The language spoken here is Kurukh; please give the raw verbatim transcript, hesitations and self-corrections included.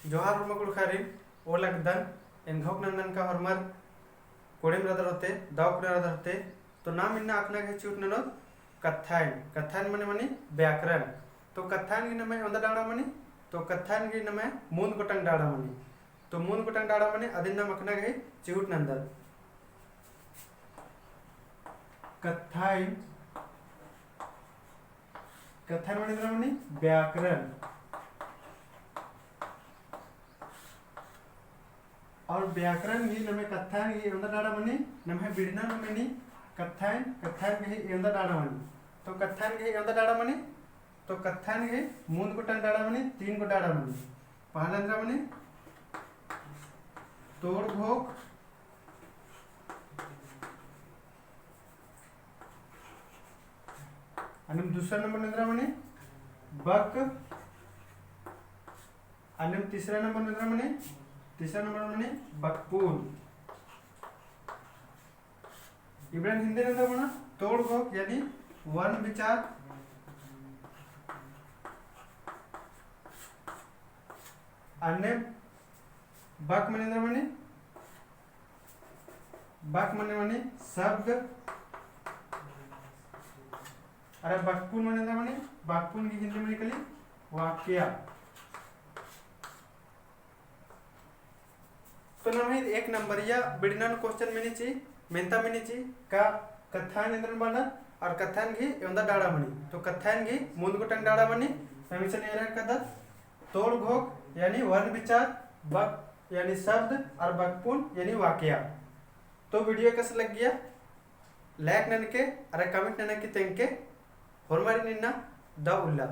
जोहार होरमा कुँड़ुख़ारिन, ओल अकदन, एन घोख नंदन का होरमर कोड़ेम रअदर होते, दव कुना रअदर होते। तो नाम इन्ना अख़ना गही चिहुट ननोत कत्थाइन। कत्थाइन मने मनी व्याकरण। तो कत्थाइन गही नम्है एवंदा डाड़ा मनी, तो कत्थाइन गही नम्है मूंद गोटंग डाड़ा मनी। तो मूंद गोटंग डाड़ा मनी अदिन नाम अख़ना गही चिहुट नंदत। कत्थाइन, कत्थाइन मने एन्दरा मनी व्याकरण। और व्याकरण गही नम्है कत्थाइन गही एवंदा डाड़ा मनी, नम्है बिड़ना नू मनी कत्थाइन, कत्थाइन गही एवंदा डाड़ा मनी। तो कत्थाइन गही एवंदा डाड़ा मनी, तो कत्थाइन गही मूंद गोटंग डाड़ा मनी, तीन गो डाड़ा मनी। पहला एन्दरा मनी तोड़ घोख, अन्नेम दूसरा नंबर एन्दरा मनी बक, अन्नेम तीसरा नंबर एन्दरा मनी, तीसरा नंबर मनी बकपुन। इबड़न हिन्दी नू एन्दरा मना तोड़ घोख यानी वर्ण विचार। अन्नेम बक मने एन्दरा मनी, बक मने मनी शब्द। अरा बकपुन मने एन्दरा मनी, बकपुन गही हिन्दी मनी कली वाक्य। तो नम्है एक नंबरिया बिड़ना नू question मनी ची, मेन्ता मनी ची, का कत्थाइन एन्दरन बअनर और कत्थाइन गही एवंदा डाड़ा मनी। तो कत्थाइन गही मूंद गोटंग डाड़ा मनी, नम इसन एरा कदत तोड़ घोख यानी वर्ण विचार, बक यानी शब्द और बकपुन यानी वाक्य। तो video कस लग्गिया, like ननके अरा comment ननके तेंगके, होरमारिन इन्ना दव उल्ला।